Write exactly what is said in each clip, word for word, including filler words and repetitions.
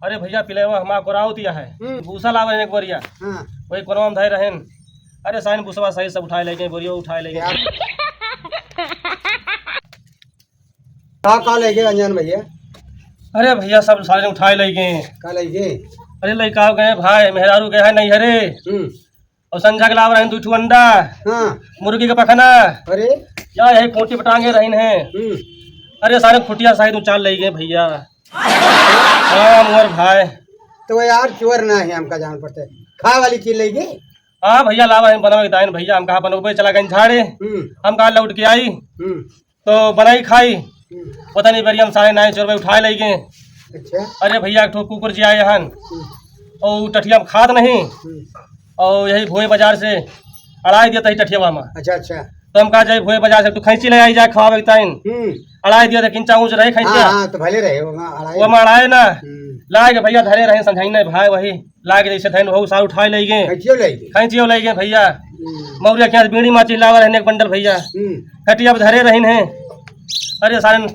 अरे भइया, पिलेवा हमार कोराउत या है। हम्म। भूसा लावे हैं एक बोरिया। हाँ। वही कोनवा में धरे रहेन। अरे साइन भूसवा सही सब उठाए लइ गए, बोरिया उठाए लइ गए। क्या? का, का लइ गए अंजन भइया? अरे भइया, सब सारे उठाए लइ गए। का लइ गए? अरे लइका गए भाई, मेहरारू गए हैं नैहरे। हम्म। और संझा के लाव रहेन दू ठो अंडा, हाँ। मुर्गी के पखना। अरे। या यही खूँटी पर टांगे रहिन हैं। हम्म। अरे सारे खुटिया सारे उचाल लइ गए भइया। हाँ मोर भाई। तो यार चोर ना है, हमका जान पड़ते, खाए वाली चीज लइ गए। हाँ भइया, लावा है बनवे के दाइन भइया, हम कहा बनवे चला गए झाड़े। हम्म। हम कहा लौट के आई। हम्म। तो बनाई खाई। हम्म। पता नहीं बेरिया में सारे नाई चोर उठाए लइ गए। अच्छा। अरे भइया, एक ठो कुकुर जी आए हन। हम्म। और टठिया में खात नहीं। हम्म। और यही भोए बाजार से अड़ाई दिया तही टठियावा में। अच्छा, अच्छा। तो हम कहा जाए भोए बाजार से तू खैंची ले आई जाए खवावे के ताइन। हम्म। अड़ाई दिया था, किंचा ऊँच रहे खैंचिया। हाँ, हाँ, तो भले रहे, वो में अड़ाए। वो में अड़ाए ना। हम्म। लाए के भइया धरे रहे, समझाई नहीं भाई, वही लाए के जैसे धैन वहू सार उठाए लइ गए। खैंचियो लइ गए। खैंचियो लइ गए भइया। हम्म। मौरिया के यहाँ बीड़ी माची लावा रहने एक बंडल भइया। हम्म। खटिया पर धरे रहिन हैं। अरे सारे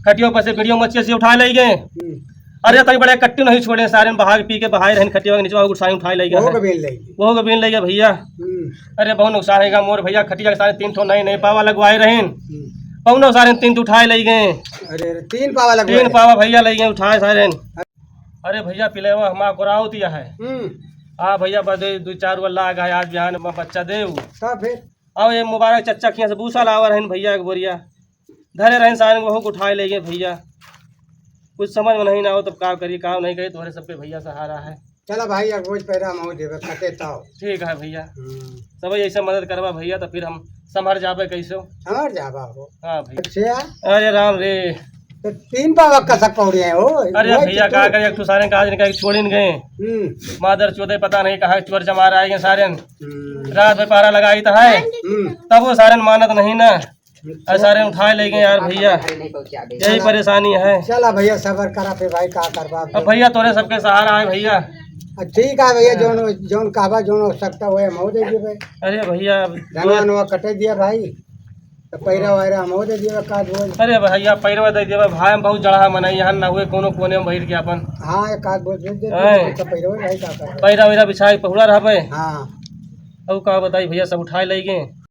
खटियो पर से बीड़ियो मचिया से उठाए लइ गए। हम्म। अरे तई बड़े कट्टी नहीं छोड़े, सारे बहा के पी के बहाए रहन खटिया के नीचे, वहू सारे उठाए लइ गए। वहू के बीन लइ गए। वहू के बीन लइ गए भइया। हम्म। अरे बहुत नुकसान है मोर भइया, खटिया के सारे तीन ठो नए नए पावा लगवाए रहेन। हम्म। पौनो सारे तीन ठो उठाए लइ गए। अरे, अरे, तीन पावा लगवाए तीन रहे। पावा भइया लइ गए उठाए सारे। अरे भइया, पिलेवा हमार कोराउत या है। हम्म। आ भइया, बदे दू चार वाला आ गए, आज बिहान में बच्चा देउ। तब फिर? अब ये मुबारक चच्चा के यहाँ से भूसा लावा रहन भइया एक बोरिया। धरे रहन सारे वहू के उठाए लइ गए भइया। कुछ समझ में नहीं ना हो तब का करी, काम नहीं करी, तोहरे सबके भइया सहारा है। चला भाई, अब रोज पैरा मऊ देवे, कटे ताव। ठीक है भइया। हम्म। सब ऐसे मदद करबा भइया, तो फिर हम संभर जाबे कैसो। संभर जाबा हो। हाँ भइया। अच्छा। अरे राम रे। तो तीन पावा कसक पौड़े हैं हो। अरे वही भइया, तो का करे, एक ठो सारे का आज निकाल के छोड़िन गए। हम्म। मादर चोदे पता नहीं कहाँ चोर चमार आए गए सारे। हम्म। रात में पहरा लगाई तो है। हम्म। तब वो सारे मानत नहीं ना। अरे सारे उठाए लइ गए यार भइया, यही परेशानी है। चला भइया, सबर करा पे भाई, का करबा अब। भइया तोरे सबके सहारा है भइया। अब ठीक है भइया, हाँ। जौन, जौन कहबा, जौन हो सकता है, हम हो दे देबे। अरे भइया, अब धनवा नवा कटे दिया भाई, तो पैरा वैरा हम हो दे दिया का बोल। अरे भइया, पैरवा दे देबे भाई, हम बहुत जड़ा मनई, यहाँ ना हुए कोनो कोने में बैठ के अपन। हाँ, एक आध बोल दे दे, हैं। तो पैरवा भाई का करबा। पैरा वैरा बिछा के पहुड़ा रहबे। हाँ। अब का बताई भइया, सब उठाए लइ गए।